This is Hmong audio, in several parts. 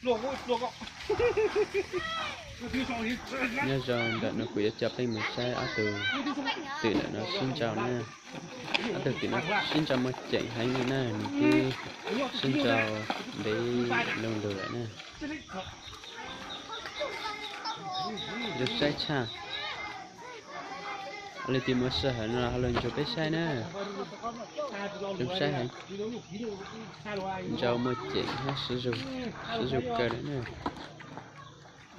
Nyob zoo, ntawm no kuv yuav coj peb mus saib ob tug twm ntawm no sib ntsau na. Ob tug twm no sib ntsau muaj ceem heev li na, nws twb sib ntsau ntev loo lug lawm na. Zoo saib tshaj. Leej twg muaj sij hawm no ho los nrug peb saib na. Zoo saib heev. Ntsau muaj ceem hab sib zug, sib zug kawg lawm na.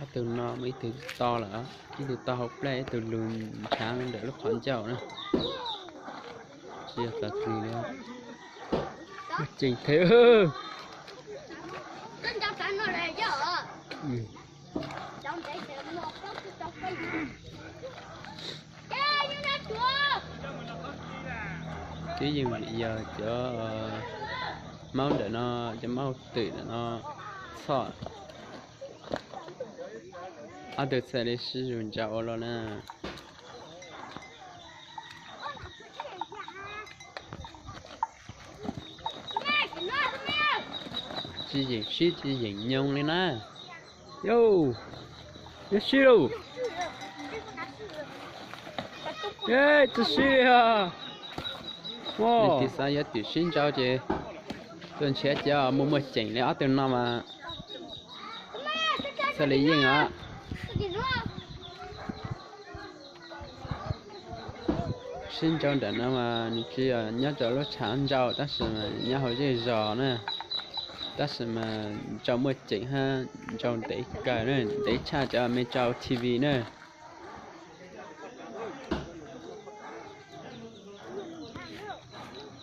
Ob tug no muaj ib tug to lawm, ib tug to hauv plaj, ib tug lug nrhav ntawm lub qhov ncauj na. Tsis yog tog twg li. Muaj ceem thiab. Twb yeej yog cov maub ntawm no, cov maub twm ntawm no txhoj. Ob tug txhaj li sib zug ntsau ua luaj na. Tsis yeem sib tsis yeem nyoog li na. Yog, yog sib lauj. Tsis sib li os. Leej twg xav yuav twm sib ntsau ces tuaj nrhiav cov muaj muaj ceem li ob tug no mas txhaj li yeej os. Sib ntsau ntawm no mas nws tsis yog nyob rau lub tshav ntsau tab sis mas nyob hauv zej zos na. Tab sis mas ntsau muaj ceem hab ntsau ntev kawg na, ntev tshaj cov me ntsau T V na.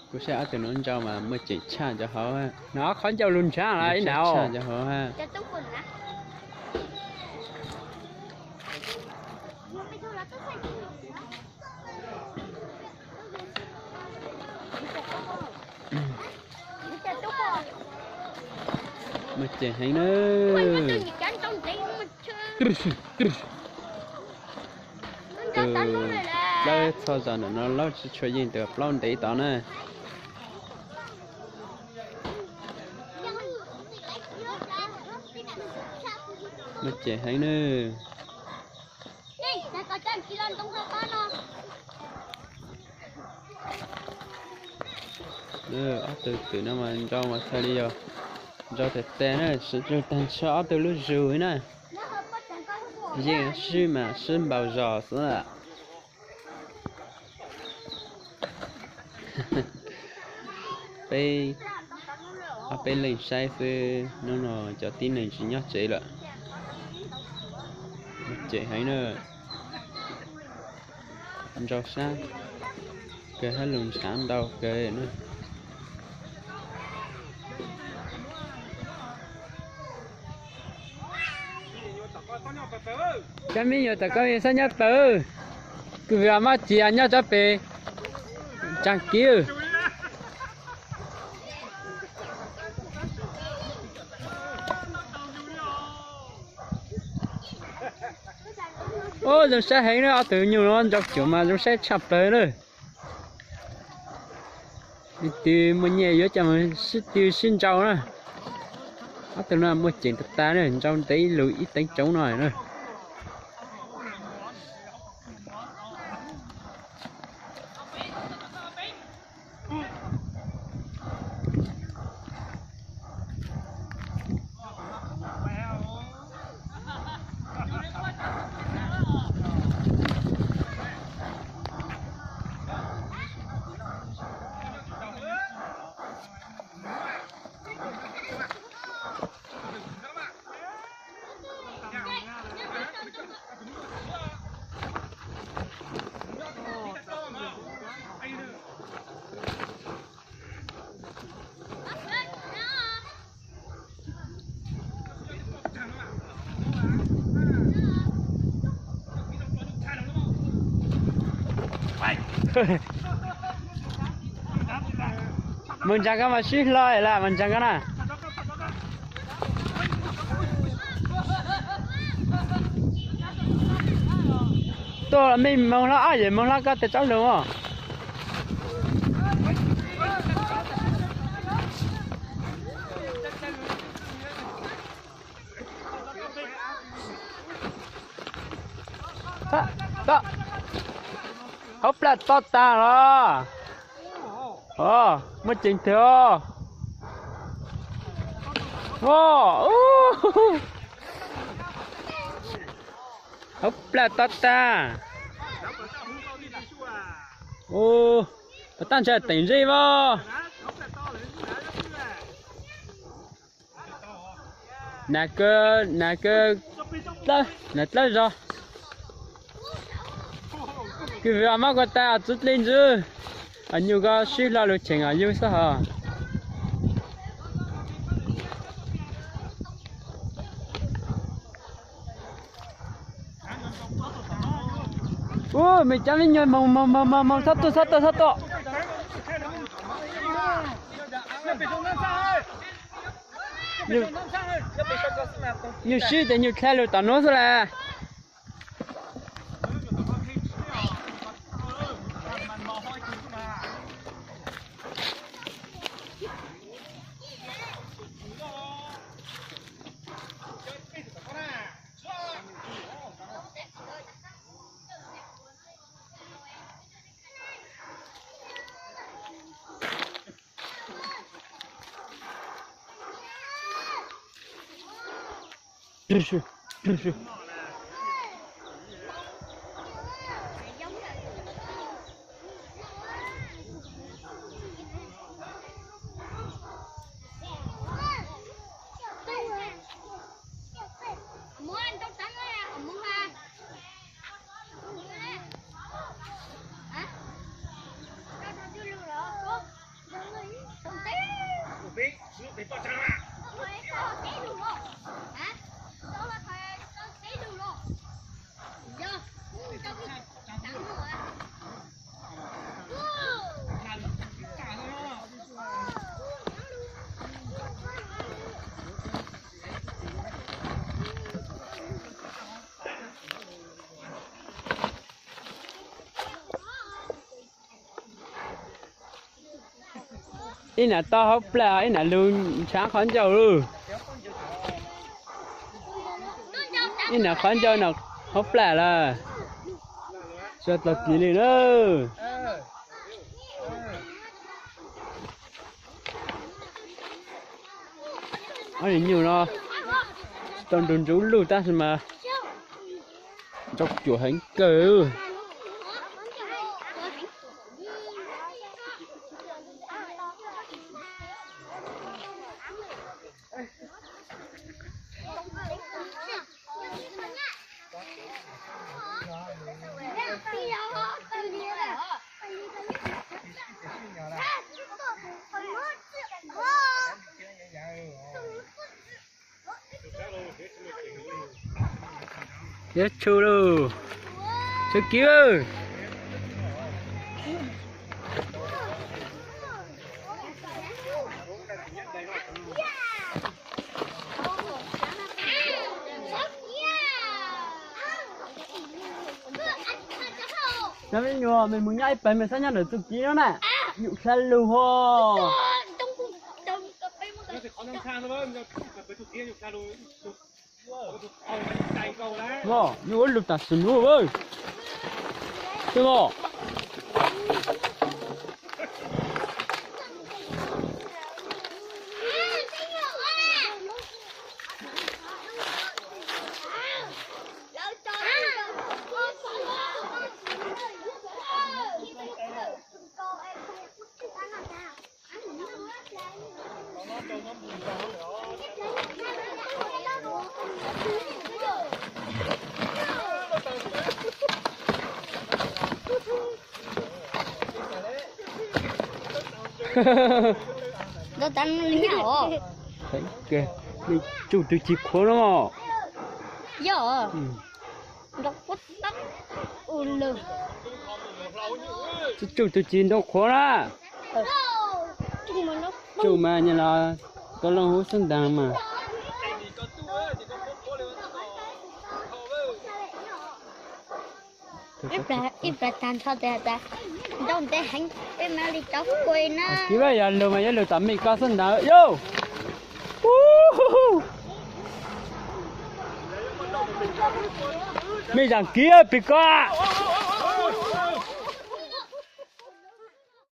Kuv saib ob tug no ntsau mas muaj ceem tshaj cov hauv. No qhov ncauj lug nrhav los ib nta tshaj cov hauv hab. Muaj ceem heev na. Tus plaub txhoj zos ntawm no laub tsis tshua yeej tus plaub ntev tod na. Muaj ceem heev na. Ob tug twm no mas ntsau mas txhaj li yog ntsau tag tag na, sib zug tag nrho ob tug lub zug na. Yeej sib mas sib npaum zos xwb. Peb, ob peb leeg saib xwb, hnub no cov tib neeg tsis nyob tsev lawm. Muaj ceem heev na. Ntsau sab kawg hab lug nrhav ntau kawg na. Cov me nyuam tom koj xab nyob tawv, kws maj cia nyob tsob pem tsaag kiv. Ub, zoo saib heev na, ob tug nyuj no ntsau cuam mas zoo saib tshaj plaws na. Leej twg muaj nyiaj yuav coj mus sib tw sib ntsau na. Ob tug no muaj ceem tag tag na, ntsau ntev lug ib teev tsoov no na. Mus ntsaag koj mas sib hlo lawm, mus ntsaag koj na. Tuaj mej moog hlob, ob yawm moog hlob koj tes tsob lug os. Hauv plaj to tag los. Os, muaj ceem tiag os. Os, hauv plaj to tag. Ua, puas tab ntshe teem zeb voj. Nas kawg, nas kawg, nas dlawb zog. Kws vim os mob koj tas txub dlej ntswb, os nyuj koj sib hlo lug cheem os yug xwb hos. Ub, me cov me nyuam moog moog moog moog moog, txhob tuaj txhob tuaj txhob tuaj. Nyuj sib ces nyuj dlha lug tom nuav xwb las. Ib nam toj hauv plag, ib nam lug ntshav qhov ncauj lawm. Ib nam qhov ncauj, ib nam hauv plag lawm. Tsis tau tis li na. Ob nyuj no tsis tau nrug ntsub lug tab sis mas ntxhov cuam heev kawg. Yuav tshum lauj. Tshum kiv. Cov me nyuam, mej mus nyob ib pawg mej xav nyob ntawm txuj kiv no na. Nyuj dlha lug hos. Nyuj ua lug tam sim nuav. Twb os. Ntau tas li nyab os. Tsuj tug ci khuav no. Yog. Tsuj tug ci ntau khuav na. Tsuj mas nyaj los koj looj hub xab ntaag mas. Ib plag tag nrho tes has tas ntau ntev heev peb mam li rov kuaj na. Kiv vaj yog lug mas yuav lug tom mej ko xwb ntag yog. Mej zaam kiv pim koj.